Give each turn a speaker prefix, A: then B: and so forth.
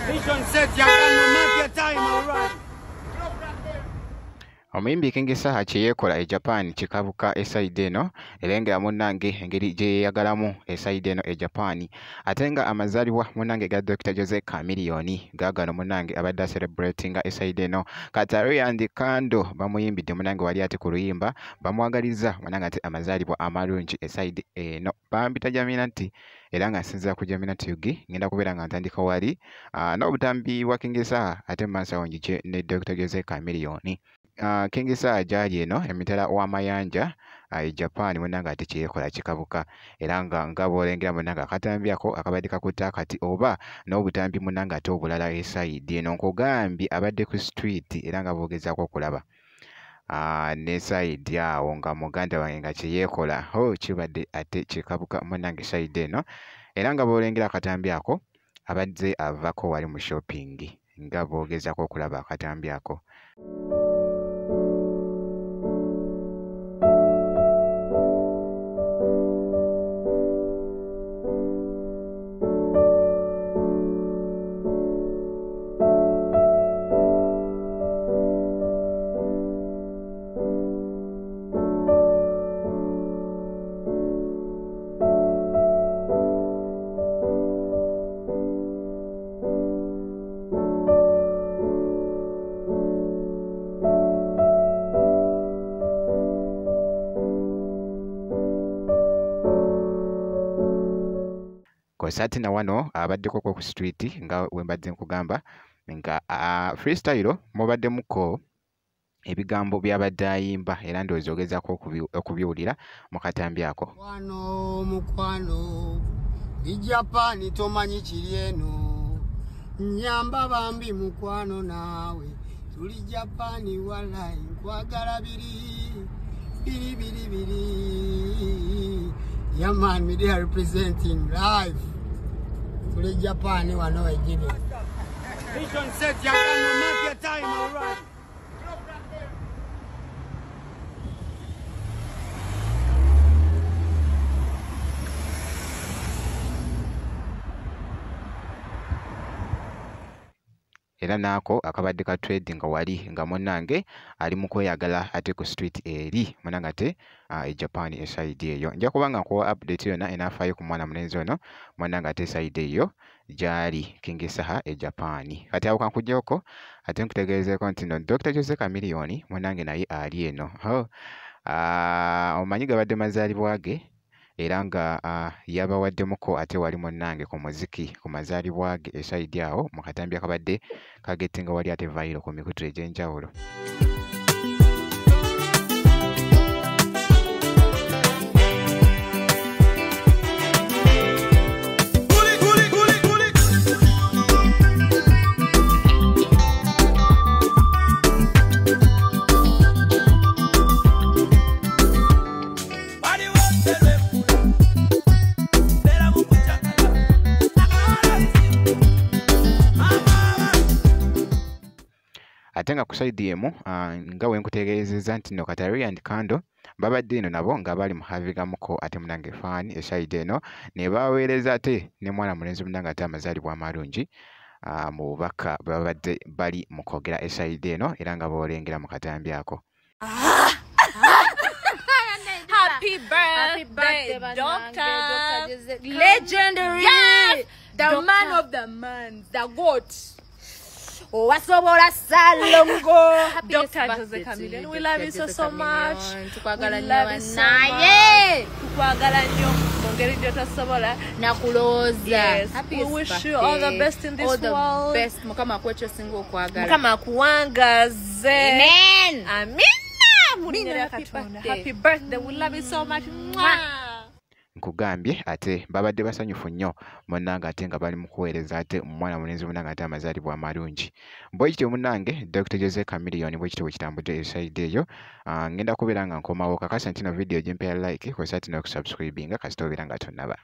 A: Mission set, mafia time, all right.
B: Omuyimbi King Saha kye yeekola e Japan kikabuka esayidi eno era nga munnange engeri gye yeeyagalamu esayidi eno e Japan, ate nga amazaalibwa munnange ga Dr. Jose Chameleone gaagano munnange abadde acelebratinga esayidi eno. Kataleya and Kandle bamuyimbidde munnange wali ate ku luyimba bamwagaliza munnange ate amazaalibwa amalungi esayidi eno. Bampita Jamina nti era nga nsinziira ku Jamina Tugi ngenda kubeera nga ntandika wali n'obutambi bwa King Saha ate mu maaso awo njije ne Dr. Jose Chameleone. King Saha gy'ali eno emitala w'amayanja e Japan munnange ate kye yeekola kikabuka era nga bw'olengera munnange akatambi ako akabadde kakutte akati oba n'obutambi munnange ate obulala esayidi eno. Nkugambye abadde ku street era nga bw'ogezaako okulaba ne sayidi awo nga muganda wange nga kye yeekola kibadde ate kikabuka munnange sayidi eno era nga bw'olengera akatambi ako abadde avako wali mu shopping nga bw'ogezaako okulaba akatambi ako. Kosati na wano abaddeko ku street nga wembadde nkugamba nga freestyle mubaddemuko ebigambo by'abadde ayimba era ndowooza ogezaako okubiwulira mu katambi ako.
A: Mukwano, mukwano, i Japan tomanyi kiri eno, nyamba bambi mukwano naawe, tuli Japan walayi nkwagala biri biri biri biri. Yeah man, me there representing live. Tuli Japan wano ejini. Mission set, mafia time, all right.
B: Era naako akabadde ka trading wali nga munnange ali mu kweyagala ate ku street eri munnange ate e Japan esayidi eyo. Nja kuba nga nkuwa update yonna enaafaayo ku mwana mulenzi ono munnange ate esayidi eyo gy'ali King Saha e Japan. Kati awo kankuggyeko ate nkutegeezeeko nti no Dr. Jose Chameleone munnange naye ali eno. Omanyi gabadde mazaalibwa ge era nga yabawaddemuko ate wali munnange ku muziki ku mazaalibwa ge esayidi awo mu katambi akabadde kagettinga wali ate viral ku mikutu egy'enjawulo. Ate nga ku sayidi emu nga we nkutegeezezza nti no Kataleya and Kandle babadde eno nabo nga bali mu havigamuko ate munnange faani esayidi eno ne baweereza ate ne mwana mulenzi munnange ate amazaalibwa amalungi mu bubaka bwe babadde bali mu kwogera esayidi eno era nga boolengera mu katambi ako.
C: Happy birthday, Doctor.
D: Legendary.
C: Yes!
D: The
C: Doctor.
D: Man of the man, the goat. Owasobola Salongo.
C: Dr. Jose Chameleone, we love you so, so much.
D: Tukwagala
C: We love you so
D: naye.
C: Tukwagala nnyo mu ngeri gy'otasobola.
D: Nakulowooza.
C: Yes.
D: Happy
C: We wish you all the best in this
D: all the
C: world.
D: Best. Mukama akuwe ky'osinga okwagala.
C: Mukama akuwangaze.
D: Amen.
C: Amina. Mu linnya lya
D: Happy
C: Katonda.
D: birthday.
C: Happy birthday. We love you so much. Mwah.
B: Nkugambye ate babadde basanyufu nnyo munnange ate nga bali mu kuweereza ate omwana mulenzi munnange ate amazaalibwa amalungi. Bwe kityo munnange Dr. Jose Chameleone bwe kityo bwe kitambudde esayidi eyo. Ngenda kubeera nga nkomawo kakasa nti no video gimpeera like kw'ossa ate n'okusubscribinga kasita obeera nga tonnaba.